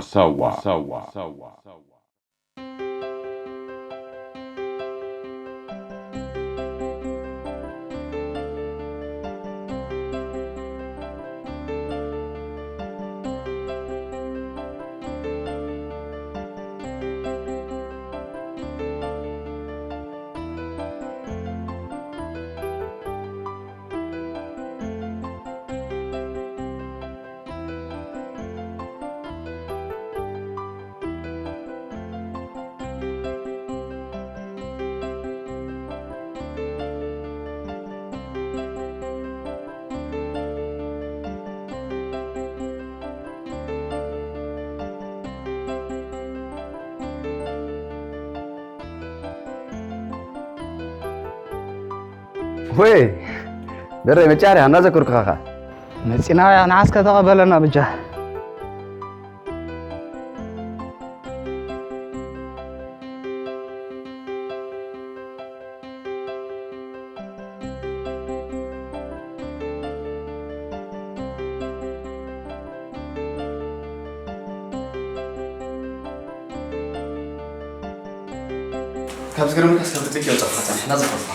ሳዋ ሳዋ ወይ ደረይ መጫርያ እናዘከርኩኻ ኸኣ መፂና። ንዓስከ ተቐበለና ብጃ። ካብ ዝገርመካ እስካብ ብጥቂ ኣውጻእካ ጸኒሕና ዘፈርፋ።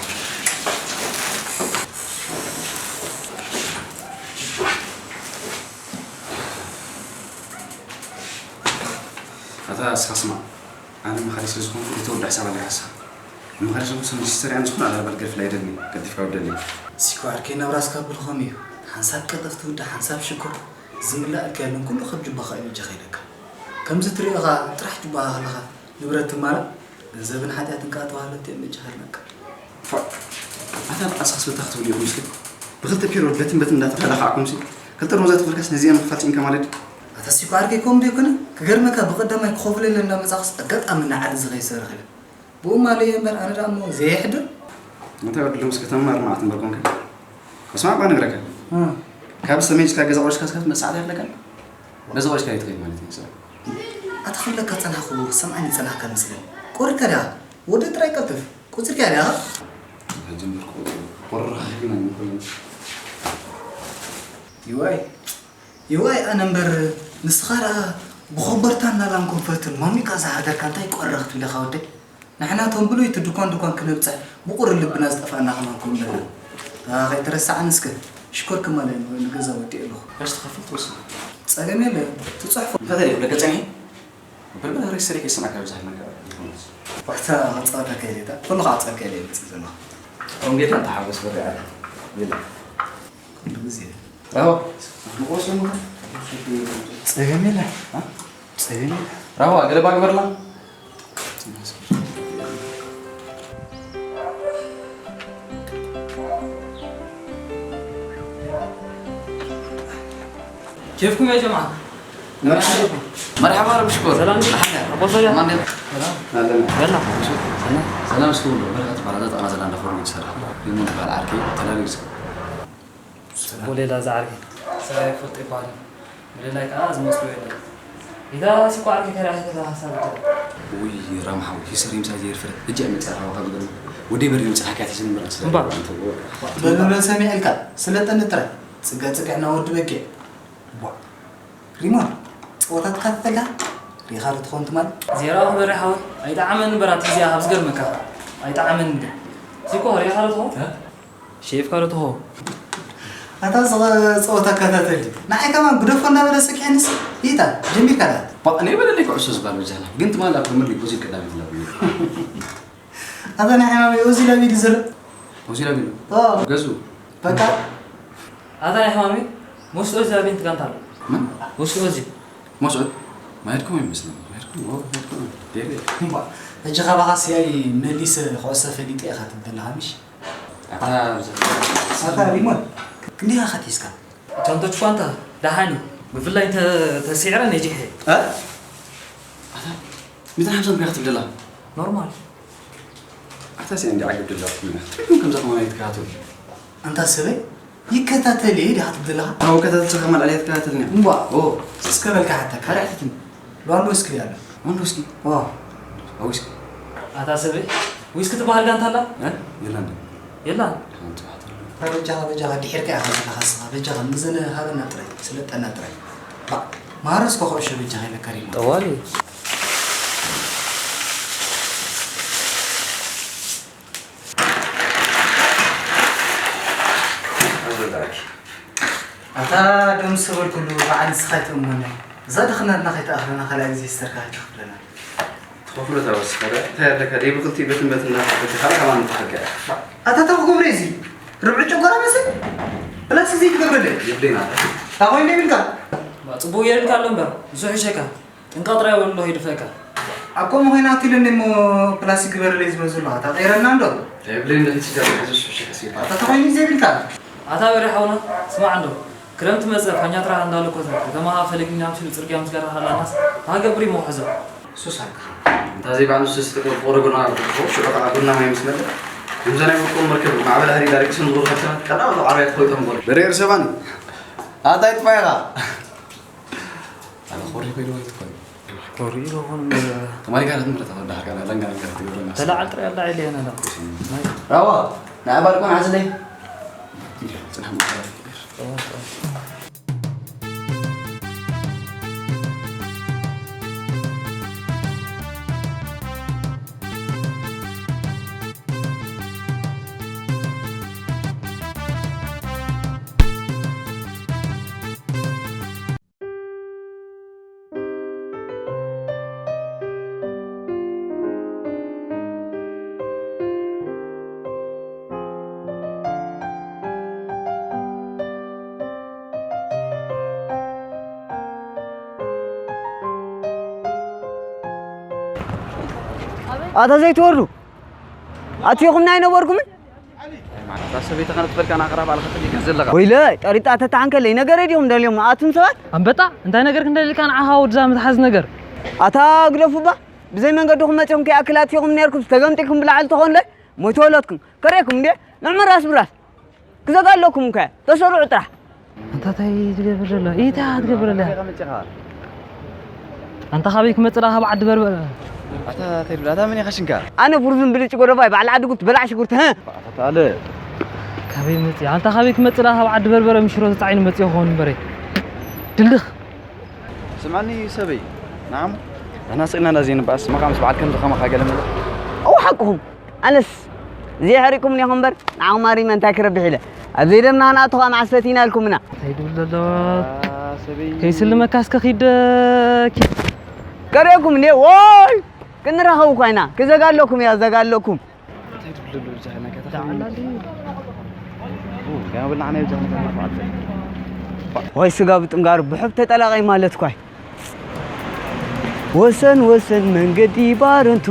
ኣታ እስኻ ስማዕ፣ ኣነ መኻሪ ስለ ዝኾንኩ ዘይተወድእ ሕሳብ ኣለካ እስኻ። መኻሪ ስለ ዝኾንኩ ሰንዲ ሲስተር ያን ዝኾነ ኣላባል ገርፍላ ይደልኒ፣ ገዲፍካ ውደልኒ። ሲኮ ዓርከይ ናብራ እስካብ ብልኾም እዩ። ሓንሳብ ቀልጠፍ ትውዳእ ሓንሳብ ሽኮር ዝምላእ እልካ የለን ኩሉ ካብ ጁባኻ እዩ በጃኻ ኢለካ። ከምዚ ትሪኦ ኸኣ ጥራሕ ጁባኻ ከለኻ ንብረት ትማላእ ገንዘብን ሓጢኣትን ከኣ ተዋህለልቲ እዮም በጃኻ ኢልናካ። ፋእ! ኣታ ብዓስኻ ስብታ ክትብሉ ኢኹም እስኪ። ብኽልተ ፒሮድ በትን በትን እንዳተፈላኻዕኩምሲ ክልተ ሮዛ ተኸልካስ ነዚኣ ምኽፋል ጭንካ ማለት ድዩ? ኣታ ሲኮ ዓርከይ ከምኡ ዶ ኣይኮነን? ክገርመካ ብቐዳማይ ክኸፍሎ ኢለ እንዳመጻኹስ ኣጋጣሚ ንዓዲ ዝኸይድ ሰብ ረኺበ። ብኡ ማለ እየ እምበር ኣነ ደኣ እሞ ዘየሕድር። እንታይ ወዲ ሎምስ ከተማ ኣርማዕት እምበር ኮንካ። እስማዕ እባ ነግረካ። ካብ ሰሜን ጅካ ገዛ ቆሽካ ስካት መሳዕዳ ኣለካ። በዛ ቆሽካ ይትኸይድ ማለት እዩ። ኣታ ክብለካ ጸናሕኩ ሰምዓኒ ጸናሕካ መስለኒ። ቆሪካ ደኣ ወደ ጥራይ ቀልጥፍ። ቁጽርካ ደኣ። ከጀምር ቆርኻ ሒና ይኮይን። ይዋይ ይዋይ ኣነ እምበር ንስኻ ደኣ ብኾበርታን ናላን ኮንፈርትን ማሚካ ዝሓደርካ እንታይ ቆረኽ ትብለኻ ወደይ? ንሕና እቶም ብሉይቲ ድኳን ድኳን ክነብጽሕ ብቑሪ ልብና ዝጠፋእና ከማን ክውን በልና። ኣታ ከይትረስዓኒ እስከ ሽኮር ክማል እየ ንገዛ ወዲኤ ኣለኹ። ካሽ ትኸፍል ትወስን። ጸገም የለ ትጽሕፎ። እንታይ ተሪፉ ደቀ ጸኒሑ? በልበል ሬስ ሰሪክ ይስማዕካ ብዛሕ ነገር ይኹንስ። ዋታ ጸወታ ከይሌታ ኩሉ ከዓ ጸጋ የለ ይመጽእ ዘሎ። ሮም ጌታ እንተሓጎስ በሪ ኣለ። የለ። ኩሉ ግዜ። ራሆ ንቆስ ነው። ጸገም የለ። ጸገም የለ። ራሆ ገለባ ግበርላ። كيفكم يا جماعة؟ مرحبا. مرحبا رب شكور. سلام. أحلى. أبو صبيح. أمان. سلام. أهلا. يلا. سلام سكول. مرحبا. تبارك الله. أنا زلان دخول من سرح. يمون تبع العركي. تلالي بس. وليلا زعري. سايف الطبال. وليلا كأز مستوى. إذا سيكو عركي كره هذا حسابته. ውይ ራም ሓው ሂሰር ይምሳ ዘይርፍር እጃ መጻ ሓው ካብ ገለ ወደ በር ይምጻ ሓካት ይስን ምራስ እምባ። በሉ ሰሚዕልካ ስለ ጠንጥረ ጽጋ ጽግዕና ወዲ በጌ ቧ ሪሞን ጸወታ ትካተተላ ሪኻ ዶ ትኾን ትማል ዜራ ክበሪ ሓወይ ኣይጠዓመን በራት እዚኣ ካብ ዝገርመካ ኣይጠዓመን እንደ ሲኮ ሪኻ ዶ ትኾን እ? ሼፍካ ዶ ትኾን ኣታ ዝኸ ጸወታ ከታተል ንዓይ ከማን ግደፎ እናበለ ስኪሕንስ ይታ ጀሚርካ ዳ ባቕ ናይ በለለይ ኩዕሶ ዝበሃል ብጃላ ግን ትማል ኣብ ፕሪምየር ሊግ ኦዚል ቀዳሚ ዝላብ ኣታ ናይ ሕማመይ ኦዚል ኣቢሉ ዝር ኦዚል ኣቢሉ ኦ። ገዙ በቃ ኣታ ናይ ሕማመይ መስዑድ ዛቢን ትጋንታ ኣሎ መን? መስዑድ ዚ መስዑድ ማየትኩም ይመስለኒ ማየትኩም ኦ ማየትኩም ዴቪድ እምባ ሕጂ ካባኻ ሲያይ መሊሰ ኩዕሶ ፈሊጠ ኢኻ ትብል ዘለኻ ምሽ ኣታ ኣታ ሪሞን ክንደይ ኢኻ ከቲስካ እቶም ተጭኳንታ ደሓኒ ብፍላይ እንተ ተሲዕረ ነጂሐ እ? ኣታ ሚእትን ሓምሳን ቢያ ክትብል ደላ ኖርማል ኣታ ሲያይ እንዲ ዓገብ ደላ ትሪኩም ከምዛ ከማን ኣይትከታተሉ ኣንታ ሰበይ ይከታተል እየ ዲኻ ትብል ዘለኻ? ኣዎ ከታተልቲ ከማን ኣልያ ትከታተልኒ እያ። እምቧ ኦ እስከ በልካ ሓተካ ካልኣይተትን ሎዋንዶስኪ ኣሎ። ሎዋንዶስኪ? ኦ ዊስኪ ኣታ ሰበይ ዊስኪ ትበሃል ጋንታ ኣላ? እ? የላን ዶ? የላን። ሓንቲ ባሕቲ ኣሎ። ኣረ በጃኻ በጃኻ ድሒርካ ኢኻ ዘለኻ እስኻ በጃኻ ምዘነ ሃበና ጥራይ ስለጠና ጥራይ። ባዕ ማረስ ኮኾብ ሸበጃ ከይበከር እዩ። ጠዋሊ። ኣታ ደም ሰበልኩሉ በዓል ንስኻ ኣይትእመኖ። እዛ ድኽነትና ከይተኣኽለና ካልኣይ ግዜ ስተርካ ኣይትኽፍለና። ትኸፍሎ ተወስኸ እንታይ ኣለካ? ደይ ብክልቲኡ በትን በትን እናተኸፍልካ ካልእ ከማን ንተኸልካ። ኣታ እንታይ ክገብሮ እዩ እዚ? ርብዒ ጨጓራ መስል? ፕላስቲክ ዘይትገብረለይ? የብለይና። እንታይ ኮይኑ ይብልካ? ጽቡቕ የርልካ ኣሎ እምበር፣ ብዙሕ ይሸካ። ጥንቃቕ ጥራይ በሎ ይድፈእካ። ኣብ ከምኡ ኮይና ኣትሉኒ እሞ ፕላስቲክ ግበረለይ ዝበዝሉ ኣታ ቀይረልና እንዶ? የብለይን ነቲ ችግር ዝሕዙ ሽሕሽ ከሲልካ። ኣታ እንታይ ኮይኑ ዘይብልካ? ኣታ በሬ ሓውና፣ ስማዕ እንዶ። ክረምቲ መጸ፣ ፋኛ ትራህ እንዳለኮተ፣ ከተማ ፈለግኛ ምሲሉ ጽርግያ ምስ ገራ ሃላናስ፣ ታገብሪ መውሐዞ። ሱስ ኣልካ። እንታ ዘይባን ሱስ ጥቅም ቆረጎና ሽዑ ከዓ ቡና ማይ ምስ መለ፣ ከምዛ ናይ ውልቆም መርከብ ማዕበል ሃሪ ዳርቂ ስንጉሩ ከብትና ቀዳም ዓብያ ትኾይቶም ጎል። በሬ እርሰባኒ። ኣታ ይጥፋ ኢኻ። ኣነ ኮሪ ኮይነ ወይ ትኮን። ኮሪ ይኸውን። ከማይ ጋር ትምህርት ተወዳሃር ጋር ለንጋ ለንጋ ትገብረና። ተላዓል ጥራይ ኣላ ኢለ ኣነ። ራዋ፣ ንኣባል ኮን ዓስለይ። ጽናሕ ምቃር። ኣታ ዘይትወርዱ ኣትኹም ናይ ነበርኩምን? ማለት ሰበይትኻ ንትፈልካ ናቕራብ ኣልካ ትልካ ዘለኻ። ወይለ ጠሪጣ ተታንከለይ ነገረ ዲኹም ደልዮም ኣቱም ሰባት? ኣንበጣ እንታይ ነገር ክንደልካ ንዓኻ ወድዛ ምትሓዝ ነገር። ኣታ ግደፉባ ብዘይ መንገድኹም መጺኹም ከይኣክል ኣትኹም ነርኩም ተገምጢኩም ብላዕሊ ተኾንለ ሞይተ ወለትኩም ከርእኩም እንዴ ንዕመር ራስ ብራስ ክዘጋ ኣለኩም ከ ተሰሩዑ ጥራሕ። ኣንታ እንታይ ትገብር ዘሎ? ኢታ ትገብር ኣላ? ኣንታ ካበይ ክመጽእ ደኣ ካብ ዓዲ በርበረ? ኣታ እንታይ ትብል? ኣታ መን ኢኻ ሽንካ? ኣነ ፍርዙን ብልጭ ጎደፋይ በዓል ዓዲ ጉት በላዕ ሽጉርቲ፣ ህ? ኣታ ኣለ። ካበይ መጽእ? ኣንታ ካበይ ክመጽእ ደኣ ካብ ዓዲ በርበረ ምሽሮ ተጻዒኑ መጽእ ይኸውን እምበረ። ድልኽ። ስምዓኒ ሰበይ፣ ንዓም፣ ንሕና ስእልና እንዳዘይ ንበኣስ፣ ስምኻ ምስ በዓል ከምዚ ከማኻ ገለ መለ። እው ሓቅኹም። ኣነስ ዘይሕሪቅኩምኒ ኢኹም እምበር ንዓኹም ኣሪመ እንታይ ክረብሕ ኢለ ኣብ ዘይደምና ክንኣቱ ከዓ መዓስ ፈቲና ኢልኩምና እንታይ ድብል ዘሎ ከይስልመካ እስከ ኪድ ኪድ ከርእየኩም እንዴ ወይ ክንራኸቡ እኳ ኢና ክዘጋ ኣለኩም እያ ዘጋ ኣለኩም እንታይ ድብል ዘሎ ብዛዕባ ናይ ከተማ ወይ ስጋ ብጥንጋር ብሕብ ተጠላቀይ ማለት ኳይ ወሰን ወሰን መንገዲ ባረንቱ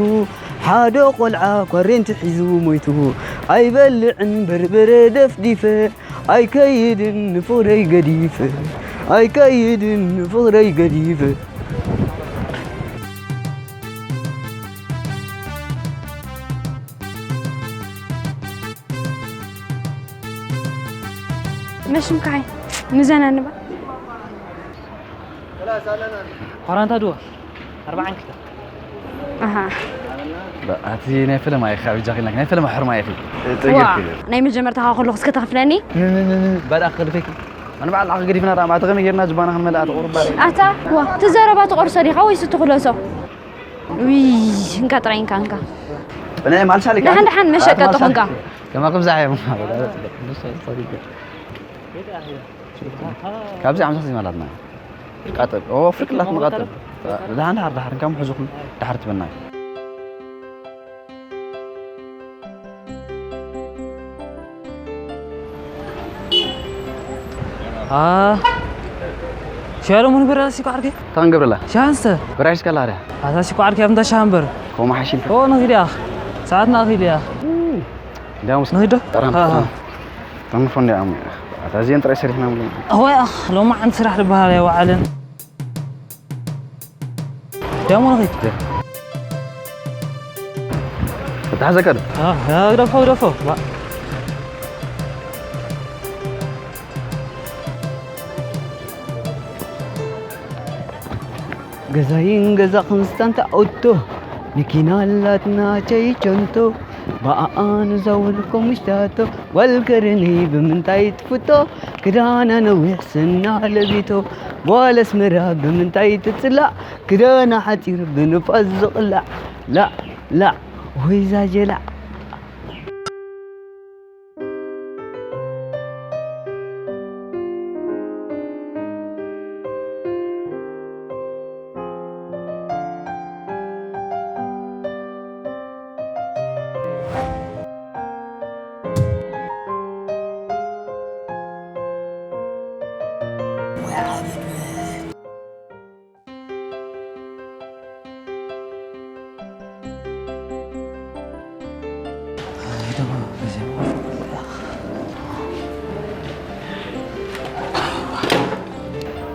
ሓደ ቆልዓ ኮሬንቲ ሒዙ ሞይቱ ኣይበልዕን በርበረ ደፍዲፈ ኣይከይድን ንፍቕረይ ገዲፈ ኣይከይድን ንፍቕረይ ገዲፈ መሽምካይ ንዘናንባ ኳራንታ ድዋ ኣርባዓን ክልተ ኣሃ ኣቲ ናይ ፈለማ ኢኻ ብጃኺ ናይ ፈለማ ሕርማ ኢኺ ጠይቂ ናይ መጀመርታኻ ከለኹ እስከ ተኽፍለኒ ባዳ ከልፈኪ ኣነ በዓል ዓኺ ገዲፍና ዳማ ተኸመ ጌርና ጅባና ክንመልኣ ተቑርባ ኣታ ዋ ትዘረባ ትቆርሶ ዲኻ ወይስ ትኽለሶ ዊ እንካ ጥራይ እንካ እንካ ናይ ማልሻ ሊካ ደሓን ደሓን መሸቀጢ ኾንካ ከማ ክብዛሕ እዮም ካብዚ ዓምሳ ዜማላትና ቃጠል ኦ ፍርቅላት ንቃጠል ደሓን ድሓር ድሓር እንካ ምሕዙኹም ድሓር ትበናይ ሽያሎ ምን ብራ ሲኮ ዓርኪ ታን ገብረላ ሻንሰ ብራሽ ከላዳ ኣታ ሲኮ ዓርኪ ኣብንታ ሻምበር ኮማ ሓሽም ኦ ንኺድ ያኽ ሰዓትና ኺድ ያኽ ዳሙስ ንኺዶ ጠራም ጠንፎ እንዲያም ኣታ ዚን ጥራይ ሰሪሕና ምሉ ወይ ኣኽ ሎማ ዓንድ ስራሕ ዝበሃል ኣይወዓልን ደሞ ንኺድ ተታሕዘካ ዶ ግደፎ ግደፎ ገዛይን ገዛ ክንስታንታ ኦቶ መኪና ኣላትና ቸይቸንቶ ብኣኣን ዘውልኩም ምሽታቶ ጓል ከረነይ ብምንታይ ትፍቶ? ክዳና ነዊሕ ስና ለቢቶ ጓል ኣስመራ ብምንታይ ትጽላእ? ክዳና ሓጺር ብንፋስ ዝቕላዕ ላዕ ላዕ ወይ ዛጀላዕ።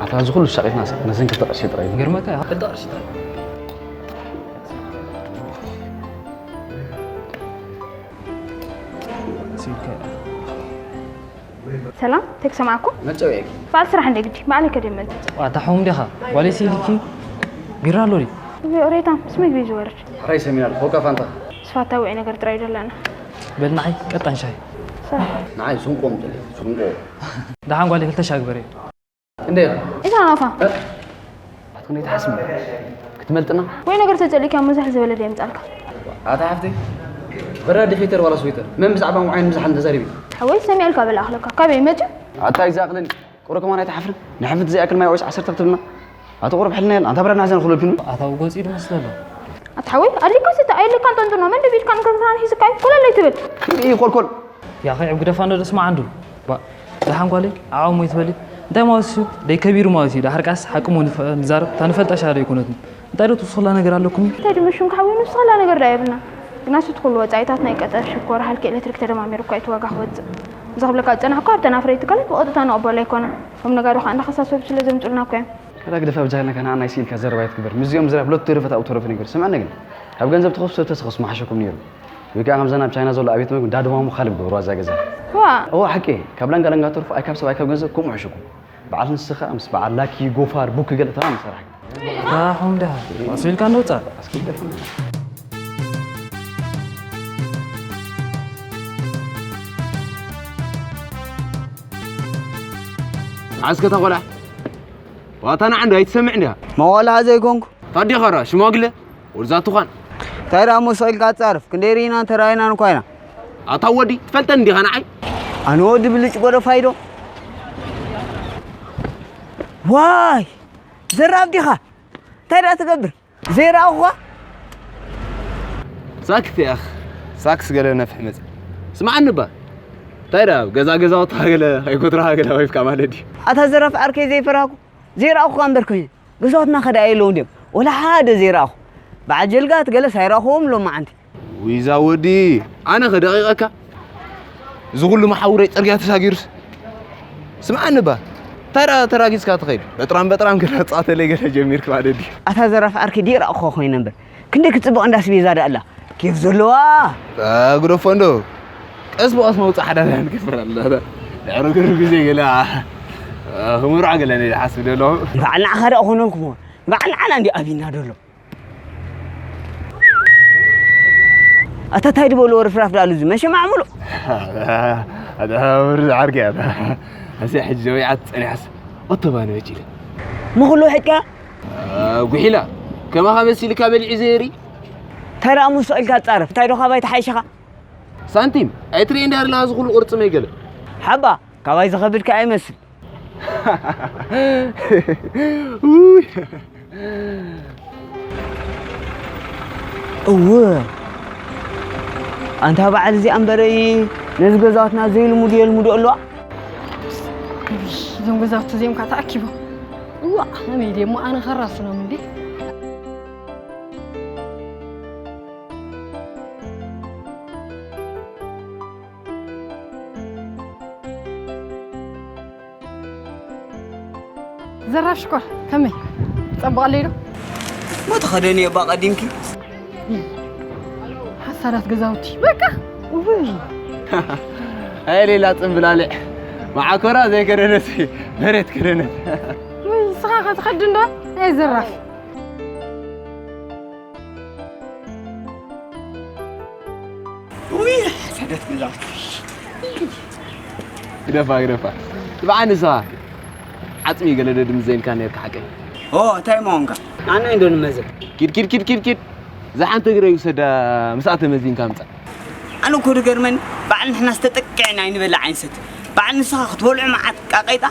ኣታ እዚ ኩሉ ሻቒልና ሰብ ነዘን ክልተ ቅርሺ ጥራይ። ገርመካ ክልተ ቅርሺ ጥራይ። ሰላም፣ ቴክ ሰማዕኩም? መጸውዒ። በዓል ስራሕ እንደ ግዲ፣ ባዕለይ ከደመል። ኣታ ሑም ዲኻ? ጓለይ ስኢልኪ? ቢራ ኣሎ ድዩ? ሬታ፣ ምስ መግቢ ዝወርድ። ሕራይ ሰሚናል፣ ኮካ ፋንታ። ስፋታ ውዒ ነገር ጥራይ ደለና። በል ንዓይ ቀጣን ሻሂ። ሰ- ንዓይ ስንቆ ምጥለ፣ ስንቆ። ደሓን ጓለይ ክልተ ሻሂ ግበሪ። እንዴ? እዛ ናፋ። ኣትኩን ይተሓስም ክትመልጥና? ወይ ነገር ተጨሊካ መዛሕ ዝበለ ደምጻልካ። ኣታ ሓፍተይ፣ በራድ ዲኺ ተር ዋላ ስዊተር? መን ብዛዕባ ውዓይን ምዛሕን ተዛሪቢ? ሓወይ ሰሚዐልካ በላ ኣኽለካ። ካበይ መጺኡ? ኣታ ይዛእኽለኒ። ቁሩብ ከማን ኣይትሓፍርን? ንሕፍት ዘይኣክል ማይ ወይስ ዓሰርተ ክትብልና? ኣቲ ቁሩብ ሕልና የለን። ኣንታ በራድ ናሕዘን ክብለልክን? ኣታ ገጺ ድመስለሎ። ኣቲ ሓወይ፣ ኣድሪካ ስተ ኣየለካን ጠንጥኖ። መን ደቢድካ ምክርፍራን ሒዝካ እዩ? ኮለለይ ትብል። ይህ ኮልኮል። ያኸ ዕብ ግደፋ እንዶ ደስማ ዓንዱ። ባ፣ ደሓን ጓለይ፣ ዓው ሞይ ትበሊ። እንታይ ማለት እዩ? ደይ ከቢሩ ማለት እዩ። ዳሕር ቃስ ሓቂ ሞ ንፈ-፣ ንዛረብ፣ እታ ንፈልጣ ሻ ዶ ኣይኮነትን? እንታይ ዶ ትውስኽላ ነገር ኣለኩም? እንታይ ድመሽም ክሓወይ ንስኽላ ነገር ዳ የብልና። ግና ስት ኩሉ ወጻኢታት ናይ ቀጠር፣ ሽኮር፣ ሃልኪ ኤሌክትሪክ ተደማሚሩ እኳ እቲ ዋጋ ክወጽእ። እዚ ክብለካ ዝጸናሕኩ ኣብተን ኣፍረይቲ ትካላት ብቐጥታ ንቕበሎ ኣይኮነን። እቶም ነጋዶ ከኣ እንዳኸሳሰቡ ስለ ዘምጹልና እኮ እዮም። ከዳ ግደፋ ብጃህልና ከና ናይ ሲልካ ዘረባ ኣይትግበር። ምስዚኦም ዝራብ ሎት ተረፈት ኣብኡ ተረፈ ነገር። ስምዐኒ ግን፣ ካብ ገንዘብ ትኸሱ ሰብ ተስኸሱ መሓሸኩም ነይሩ። ወይ ከዓ ከምዛ ናብ ቻይና ዘሎ ኣብየት ምግቢ እንዳደማሙ ካልብ ገብሩ ኣዛ ገዛ። ዋ! እዋ ሓቂ፣ ካብ ላንጋ ላንጋ ተርፎ ኣይ ካብ ሰብ ኣይ ካብ ገንዘብ ከምኡ ሕሸኩም። በዓል ንስኻ ምስ በዓል ላኪ፣ ጎፋር፣ ቡክ ገለ ተማም ይሰርሓ። ራሑም ደሃ፣ ኣስቢልካ እንዶ ውጻእ። ዓስከታ ቆልዓ፣ ዋታ ንዓ እንዶ ኣይትሰምዕ እንዲያ? መዋልዓ ዘይኮንኩ። ታዲያ ኸራ ሽማግለ፣ ወርዛ ትዃን። እንታይ ደኣ መሰልካ ትጻርፍ? ክንደይ ርኢናን ተራኢናን እኳ ኢና። ኣታ ወዲ፣ ትፈልጠኒ እንዲኻ ንዓይ? ኣነ ወዲ ብልጭ ጎደፋይ ዶ? ዋይ! ዘራብ ዲኻ? እንታይ ደኣ ትገብር? ዘይረኣኹኻ? ሳክት ያኽ፣ ሳክስ ገለ ነፍሕ መጽ። ስምዓኒ እባ። እንታይ ደኣ፣ ገዛ ገዛውታ ገለ፣ ከይጎድረኻ ገለ፣ ወይፍካ ማለት ድዩ? ኣታ ዘራፍ ዓርከይ ዘይፈራህኩ፣ ዘይረኣኹኻ እምበር ኮይነ። ገዛውትና ከ ደኣ የለውን ድዮም? ወላ ሓደ ዘይረኣኹ። በዓል ጀልጋት ገለስ ኣይረኣኹዎም ሎማዓንቲ። ውይ፣ እዛ ወዲ፣ ኣነ ከ ደቂቐካ? እዚ ኩሉ መሓውረይ ጽርግያ ተሳጊሩስ? ስምዓኒ እባ፣ እንታይ ደኣ ተራጊጽካ ትኸይድ? በጥራም በጥራም ገለ ጻተለይ ገለ ጀሚርክ ማለት ድዩ? ኣታ ዘራፍ ዓርከይ ድየ ረኣኹኻ ኮይነ እምበር፣ ክንደይ ክትጽብቕ እንዳ ኣስቤዛ ደኣ ኣላ። ኬፍ ዘለዋ። እ፣ ግደፎ እንዶ። ቀስ ብቐስ መውጽእ ሓዳርያን ክፍር ኣለ። ድሕሪ ግሩ ግዜ ገለ፣ እ፣ ክምርዖ ገለ እየ ዝሓስብ ዘለኹ። በዓል ንዓኻ ደኣ ኮነልኩሞ። በዓል ንዓና እንዲ ኣብይና ደሎ። ኣታ ታይ ድበልዎ ርፍራፍ ዳሉ እዚ መሸማዕ ሙሉእ። ኣታ ብር ዝዓርክ እያ። ኣሰይ ሕጂ ዘዊዓት ጸኒሓስ ኦቶባን መጪለ። ምኽሉ ሕቀ? ጉሒላ ከማኻ መሲልካ በሊዑ ዘየሪ። ተራ ሙሶ ኢልካ ጻረፍ። እንታይ ዶ ካባይ ተሓይሽኻ? ሳንቲም ኣይትርኢ እንዳ ኣለኻ ዝኹሉ ቅርጺ መይገለ። ሓባ ካባይ ዝኸብድካ ኣይመስል። ውይ። እወ፣ ኣንታ በዓል እዚኣ እምበረይ ነዚ ገዛውትና ዘይልሙድ የልሙዶ ኣለዋ። እዞም ገዛውቲ እዚኦም ከዓ ተኣኪቦም። እዋ፣ ከመይ ድየ እሞ ኣነ ከራስኖም እንዴ? ዘራፍ ሽኮር፣ ከመይ? ጸቡቕ ኣለይ ዶ? ሞ ተኸደኒ እባ ቀዲምኪ። ሓሳዳት ገዛውቲ፣ በቃ። ውይ። ኣይ ሌላ ጽምብላልዕ። መዓኮራ ዘይከደነሲ መሬት ከደነት። ውይ፣ ንስኻ ከ ትኸድን ዶ? ኣይ ዘራፍ። ግደፍ ግዛ። ግደፋ፣ ግደፋ። ትብዓኒ ንስኻ። ዓጽሚ ገለ ዶ ድምዘ ኢልካ ነርካ ሓቀይ? ኦ፣ እንታይ ምኾንካ? ኣነ እንዶ ንመዘን። ኪድ፣ ኪድ፣ ኪድ፣ ኪድ፣ ኪድ። እዛ ሓንቲ እግረይ ውሰዳ፣ ምስኣ ተመዚንካ ምጻእ። ኣነ እኮ ድገርመኒ፣ በዓል ንሕና ዝተጠቅዕና ኣይንበልዕ ኣይንሰቲ። በዓል ንስኻ ክትበልዑ መዓት ቃቀይጣ፣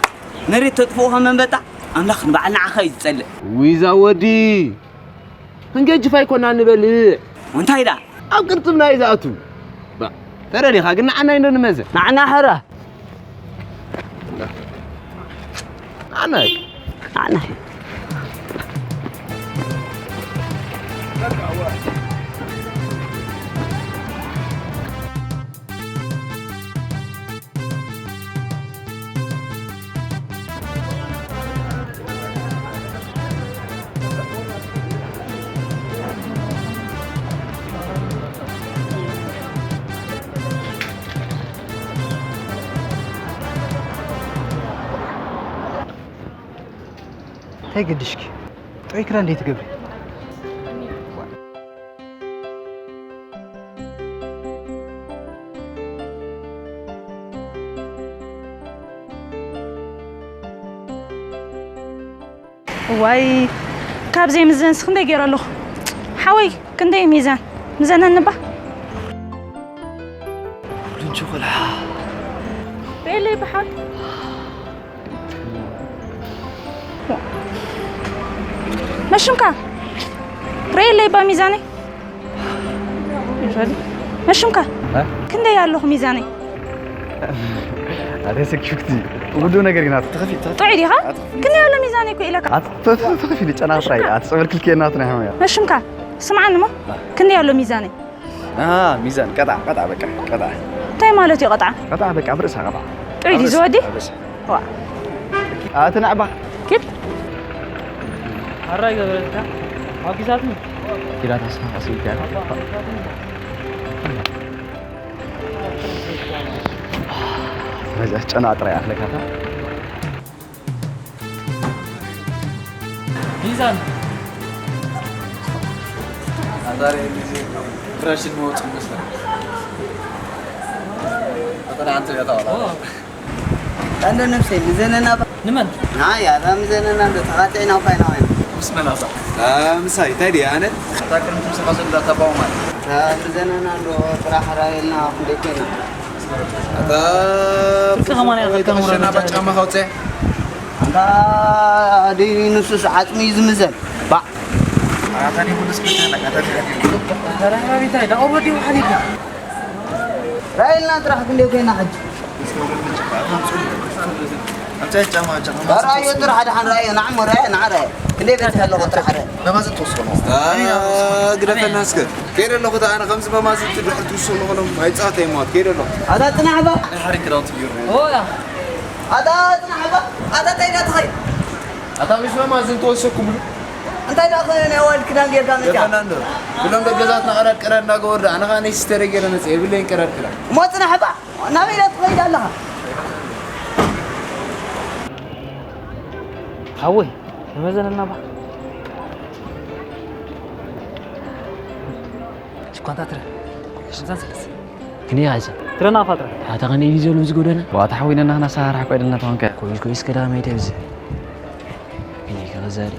መሬት ተጥፍኡ ከም ኣንበጣ፣ ኣምላኽ ንበዓል ንዓኻ እዩ ዝጸልእ። ውይ፣ እዛ ወዲ። ክንገጅፍ ኣይኮና ንበልዕ። እንታይ ደኣ? ኣብ ቅርጥምና እዩ ዝኣቱ። ባ፣ ተረዲኻ ግን ንዓና እዩ ንመዘ። ንዓና ሕራ። ንዓና እዩ። ንዓና እዩ። እንታይ ገድሽኪ? ጥዑይ ክዳን ደይ ትገብሪ? እዋይ፣ ካብ ዘይምዘንስ ክንደይ ገይረ ኣለኹ? ሓወይ፣ ክንደይ ሚዛን? ምዘነኒ እባ። ሉንቹ ቆልዓ። ርእየለይ ብሓል። መሽምካ? ርእየለይ እባ ሚዛነይ። መሽምካ? እ? ክንደይ ኣለኹ ሚዛነይ? ኣደ ስክፍቲ። ውዱ ነገር ኢና። ተኸፊ፣ ተኸፊ። ጥዑይ ዲኻ? ኣትኸፊ። ክንደይ ኣሎ ሚዛነይ እኮ ኢለካ። ኣት-፣ ተኸፊ፣ ተኸፊ፣ ጨና ጥራይ። ኣትኸፊ። ኣትጸበል ክልክየና ትናይ ሕመያ። መሽምካ? ስምዓኒ እሞ። እ። ክንደይ ኣሎ ሚዛነይ? አ፣ ሚዛን፣ ቀጣ፣ ቀጣ፣ በቃ፣ ቀጣ። እንታይ ማለት እዩ ቀጣ? ቀጣ፣ በቃ፣ ኣብ ርእሳ ቀጣ። ጥዑይ ድዩ ዝወዲ? ኣብ ርእሳ። ዋ። ኣቲ ናዕባ። ኪድ። ሓራይ ገበረትካ። ሓጊዛትኒ። ኪዳ ተስፋ ቀስ ኢልካ። መዛ ጨና ጥራይ ኣኽለካታ። ሚዛን። ኣዛሬ ጊዜ ፍራሽን መወጽ መስላ። ኣጠና ኣንተ ያታዋላ። ኦ። ኣንዶ ነፍሰይ፣ ምዘነና ባ-፣ ንመን? ናይ፣ ኣታ ምዘነና እንዶ ተኻቲዕና እኳ ኢና ኮይና። ምስ መን ኣሳ? ኣ፣ ምሳይ፣ እንታይ ድየ ኣነ? ኣታ ቅድሚ ትምስኻ ዘሎ ኣታ ባው ማለት። ኣታ ምዘነና እንዶ ጥራሕ ራእየልና ክንደይ ኮይና። ኣታ ፍርቂ ከማን እያ፣ ፍርቂ ከማን ተሸና እያ። ባጫማ ካውፀ። ኣታ ድዩ ንሱስ ዓፅሚ እዩ ዝምዘን? ባ። ኣታ ዲቡ ንስክተ፣ ኣታ ዲቡ። ኣታ ራህራቢታይ፣ ዳ ኦሮዲ ውሓሊት። ራእየልና ጥራሕ ክንደይ ኮይና ሕጂ? ኣምፀ ጫማ፣ ጫማ። ራእዮ ጥራሕ ደሓን ራእዮ፣ ንዓሞ ራእዮ፣ ንዓ ራእዮ። ክንደይ ቤት ኣለዎ ጥራሕ ራእዮ? ነማዚ ትወስዶ ነው። አ፣ ግደፈና እስከ። ከይደ ኣለኹ፣ እታ ኣነ ከምዚ መማዚ ትድሕር ትውስዶ ኣለኹ፣ ኣይፃወተይ ሞት፣ ከይደ ኣለኹ። ኣታ ፅናሕ ባ። ናይ ሓሪክ ክዳውንቲ ገይሩ። ኦ፣ ያ። ኣታ ፅናሕ ባ። ኣታ እንታይ ዳ ትኸይድ? ኣታ ምስ መማዚ እንተወሰኩምሉ። እንታይ ዳ ኸ ናይ ዋል ክዳን ጌርካ መፂኣ? ገፈና እንዶ። ብሎም ደገዛትና ቀዳድ ቀዳድ እናገበሩ ዳ፣ ኣነ ኸዓ ናይ ሲስተር ገይረ መፅእ፣ የብለይን ቀዳድ ክዳን። እሞ ፅናሕ ባ። ናበይ ኢኻ ትኸይድ ኣለኻ? ሓወይ፣ ንመዘነና ባ። ሽኳንታ ትረ። ሽንዛን ሰለስ። ክንደይ ኢኻ እዛ? ትረና ፋጥረ። ኣታ ከነ ኢሊ ዘሎ እዚ ጎደና? ዋታ ሓዊና ናህና ሰሃራ ሓቋ ኢልና ተኾንካ። ኮይስ ኮይስ ከዳመይ ተብዚ። ክንደይ ኢኻ ዛሪ?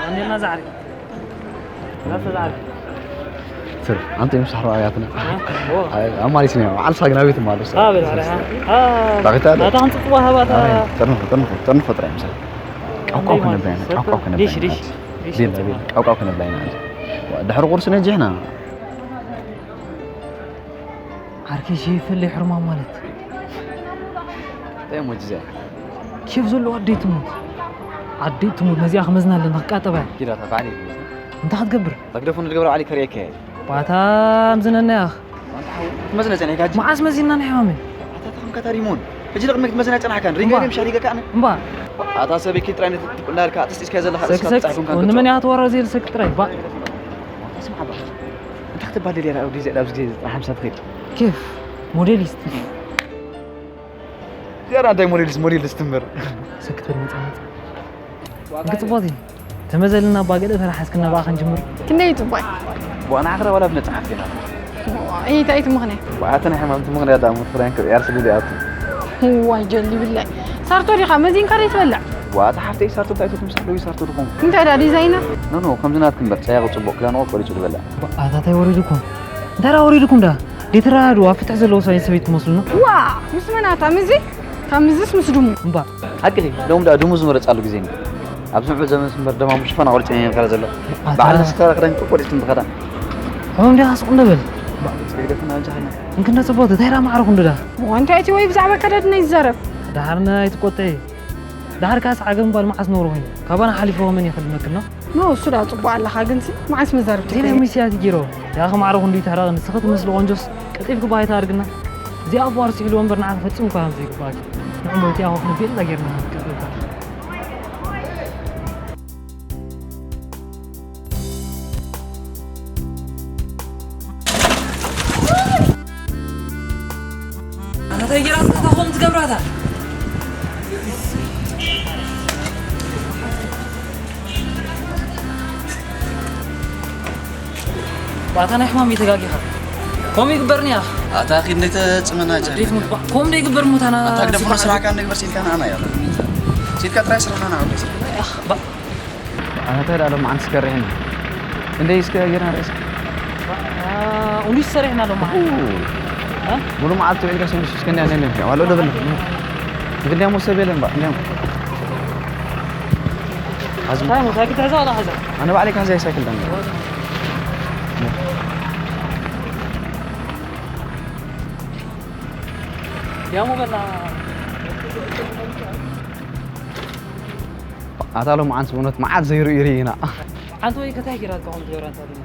ኣንዴና ዛሪ። ናፈ ዛሪ። ስር፣ ኣንተ ምስ ሓሮ ኣያትና። ኦ። ኣይ፣ ኣማሊስ ነው። ዓልሳ ግን ኣቤት ማለት። አ፣ በል፣ ኣረ፣ አ። ዳኺታ ኣለ። ኣታ ኣንተ ጽዋ ሃባታ። ኣረ፣ ጥርንፍ፣ ጥርንፍ፣ ጥርንፍ ጥራይ ምሳሌ። ቃው ቃው ክንብላ ኢና፣ ቃው ቃው ክንብላ ዲሽ፣ ኢና። ዲሽ፣ ዲሽ። ቢል፣ ቢል፣ ቃው ቃው ክንብላ ኢና። ድሕሪ ቁርሲ ነጅሕና። ዓርከይ ሸይፈለይ ሕርማን ማለት። እንታይ እሞ ጅዜ? ኬፍ ዘለዎ ኣደይ ትሙት። ኣደይ ትሙት፣ ነዚኣ ክመዝና ኣለና፣ ክቃጠባ እያ። ኪዳ፣ እታ ባዕለይ ክመዝና። እንታይ ክትገብር? እታ ግደፎ ንድገብረ ባዕለይ ከርእየካ እየ። ባታ ምዝነና ያኽ። ኣንታ ሓው፣ ክትመዝነ ጸኒሕካ ሕጂ? መዓስ መዚንና ንሕማመይ? ኣታ ተኸምካ ታሪሞን። ሕጂ ልቕሚ ክትመዝና ጸናሕካን? ሪጋ እምባ። ደም ሻሪጋ ከኣነ? እምባ። ኣታ ሰበይ ኪድ ጥራይ ነቲ እንዳልካ ኣተስጢስካዮ ዘለኻ እስካ ሰክሰክ፣ ትጻሕፉን ከንቱ። ወንድመን ያትወራ ዘይልሰክ ጥራይ፣ ባ። ኣታ ስምዓ ባ። እንታይ ክትባል ደልያ ኣብ ግዜ፣ ኣብ ግዜ ዘጠና ሓምሳ ትኸይድ? ኬፍ፣ ሞዴሊስት። ዚያዳ እንታይ ሞዴሊስት፣ ሞዴሊስት ትምህር? ሰክት በል፣ መጻ፣ መጻ። እንክጽቦቲ፣ ተመዘልና እባ ገለ ተራ ሓዝክና ብኣኻ ንጅምር። ክንደይ እዩ ጽቡቕ? ብኣና ኣኽረ ዋላ ብነጻ ሓፍቴና። እይ እንታይ ትምኽንያ? ዋታ ናይ ሕማም ትምኽንያ ዳ ምፍራን ክብ ያርስ ሊሊ ኣቱ። ዋይ ጀሊ ብላይ። ሳርቶ ዲኻ መዚንካ ደይ ትበልዕ? ዋታ ሓፍተይ ሳርቶ እንታይ ትኩም ሳርቶ ሳርቶ ድኹም። እንታይ ዳ ዲዛይነር? ኖ ኖ ከምዚ ናትኩም በር ጸያቑ ጽቡቕ ክዳን ቆሪጹ ዝበላ። ኣታ እንታይ ወሪድኩም? እንታይ ዳ ወሪድኩም ዳ? ዴትራዶ ኣብ ፍትሕ ዘለዎ ሰበይን ሰበይት ትመስሉና? ዋ ምስ መናታ ምዚ ካብ ምዝስ ምስ ድሙ። እምባ ሓቂ ሎም ዳ ድሙ ዝመረጻሉ ግዜ ነው። ኣብ ዝምዑ ዘመን ስንበር ደማ ምሽፋን ኣቆሪጸ ነው ከረ ዘሎ። ባዕለ ስካራ ክዳን ቆሪጽ ትምትኸዳ። ሆም ዲኻ ስቕ እንደበል። ጽግደትና ጃህና። እንክንደ ጽቡቕ እንታይ ዳ ማዕረኹ እንዶ ዳ? እንታይ እቲ ወይ ብዛዕባ ከደድና ይዛረብ። ዳሓርና ኣይትቆጠይ። ዳሓር ካስ ዓገም ጓል መዓስ ነውሮ ኮይኑ ካባና ሓሊፉ ከመን ይኽእል መክና? ኖ እሱ ዳ ጽቡቕ ኣለኻ ግን ሲ መዓስ መዛርብቲ ዜና ሚስያት ጊሮ ያኸ ማዕረኹ እንዲ ተሕረቕ ንስኺ ትመስሊ ቆንጆስ ቀጢልኩ ባይታ ኣርግና። እዚኣ ቧር ስሒሉ ወንበር ንዓኺ ፈጺሙ እኳ ከም ዘይግባእኪ ንዕሞ እቲ ኣኹ ክንቤልና ጌርና ንቀጥልካ። ኣታ እንታይ ጌራ ኣታ ከምኡ ትገብራ ኣታ? ባታ ናይ ሕማም ይተጋጊኻ። ከምኡ ይግበርኒ እያ። ኣታ ኪድ ነይተጽመና ጀ ከምኡ ዶ ይግበር ሞታና ኣታ ግደፍ ስራሕካ እንደግበር ሲልካ ንዓና እያ። ሲልካ ጥራይ ስራሕና ንዓና። ባ- ኣታ ዳሎም ዓንስ ከሪሕኒ። እንደ እስከ ጌርና ርእስ ኡንዲስ ሰሪሕና ሎም ሙሉ መዓልቲ ውዒልካ ሰንዱሽ እስከ እንዲያ ነነ ዋሎ ደብል ትብል እንዲያ ሞ ሰብ የለን ባ እንዲያ ሓዝም እንታይ ሞ ሳይክል ትሕዛ ዋላ ሓዛ ኣነ ባዕለይ ካሕዘያ ሳይክል ዳን ያሞ በላ ኣታ ሎም ዓንስ ብእውነት መዓት ዘይርእዩ ርኢና ዓንተ ወይ ከታይ ጌራ ዝኸውን ትገብራ እንታ ድና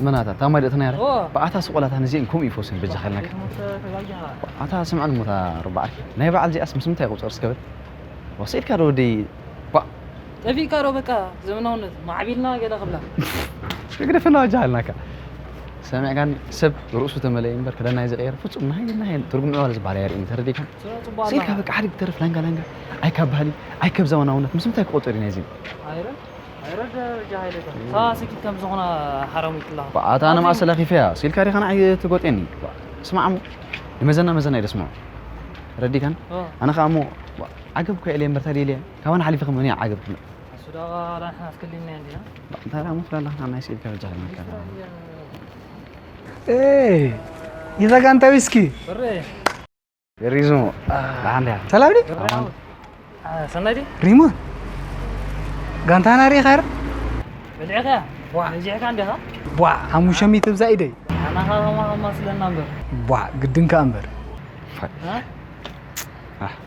መናታ ታማይ ደእትና ያረ ኦ። ብኣታ ስቆላታ ነዚአን ከምኡ ይፈውሰን በጃ ኸልናካ ቤት ሞተ ተጋጊኻ ኣታ ስምዐን ሞታ ርባዓል ናይ በዓል ዚኣስ ምስ ምንታይ ቁፅር እስከበል ወሰድካ ዶ ወደይ ባ ጠፊእካ ዶ በቃ ዘመናውነት ማዕቢልና ገለ ክብላ ግደፈና ወጃ ሃልናካ ሰሚዕካኒ ሰብ ርእሱ ተመለየ እምበር ክዳን ናይ ዝቀየር ፍጹም ናይ ናይ ትርጉም ዕባለ ዝበሃል የርኢ ተረዲካ ስለ ጽቡቅ ሲልካ ኣለኻ በቃ ሓደ ብተረፍ ላንጋ ላንጋ ኣይ ካብ ባህሊ ኣይ ካብ ዘመናውነት ምስ ምንታይ ክቆጸር እዩ ናይዚ ኣይረ ኣይረ ደረጃ ሃይለ ሳ ስኪት ከም ዝኾነ ሓራሙ ይትላ ኣታ ኣነ ማእሰ ለኺፈያ ሲልካ ዲኻ ንዓይ ትጎጤኒ ስማዕ እሞ ይመዘና መዘና ኢለ ስምዖ ረዲካን ኣነ ከዓ እሞ ዓገብ እኮ ኢለ እምበር ታዲያ ኢለ ካባና ሓሊፈ ከመን እያ ዓገብ ክምእ እሱ ዳ ዳሕና ኣስከሊና እንዲና እንታይ ዳ ምፍላ ኣለኻ ናይ ስኢልካ በጃ ለመካ ይዘጋ እንታይ ዊስኪ ብሬ ሪዝሞ ደሓን ዲያ ሰላም ዲ ሰናይ ዲ ሪሞ ጋንታና ሪኻር በሊዕኻ ዋ በዚሕካ እንዲኻ ቧ ሓሙሽተ ሚእቲ ብዛ ኢደይ ኣናኻ ከማ ከማ ስለና እምበር ቧ ግድን ከኣ እምበር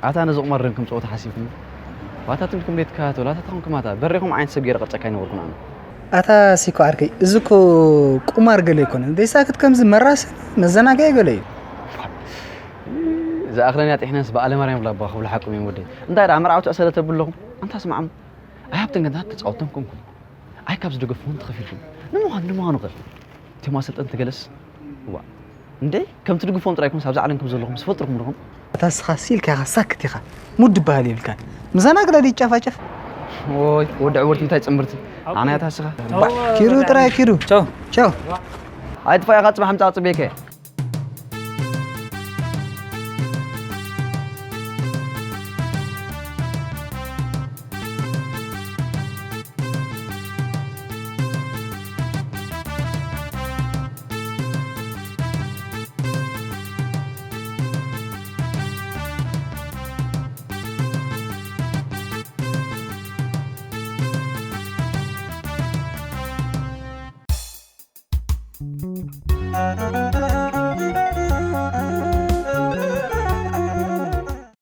ኣታ ነዚ ቁማር ደም ከም ፀወታ ሓሲብኩም ዋታ ትምልኩም ቤት ካቶ ላታ ተኹም ክማታ በሬኹም ዓይነት ሰብ ገይረ ቅርፀካ ይነበርኩን ኣነ ኣታ ሲኮ ዓርከይ እዚ እኮ ቁማር ገለ ኣይኮነን ደይሳክት ከምዚ መራስ መዘናግዒ ገለ እዩ ዝኣኽለንያ ጥሕነስ ብኣለ ማርያም ላባ ክብሉ ሓቁም እዮም ወደይ እንታይ ደኣ መርዓውቲ ዕሰለ ተብሉ ኣለኹም ኣንታ ስምዓም ኣይሃብትን ገንታት ተፃወቶም ኮንኩም ኣይ ካብ ዝደገፍኹም ተኸፊልኩም ንምዃኑ ንምዃኑ ኸ እቶም ኣሰልጠንቲ ገለስ ዋ እንደ ከም ትድግፎም ጥራይ ኩምስ ኣብዛ ዓለም ከም ዘለኹም ዝፈልጥርኩም ዲኹም እታ ስኻ ሲልካ ኢኻ ሳክት ኢኻ ሙድ ዝበሃል የብልካን ምዛና ግዳ ይጫፋጨፍ ወይ ወዲ ዕውርቲ እንታይ ፅምብርቲ ኣነ ያታ ስኻ ኪዱ ጥራይ ኪዱ ቻው ቻው ኣይጥፋ ኢኻ ፅባሕ ምፃ ፅቤከ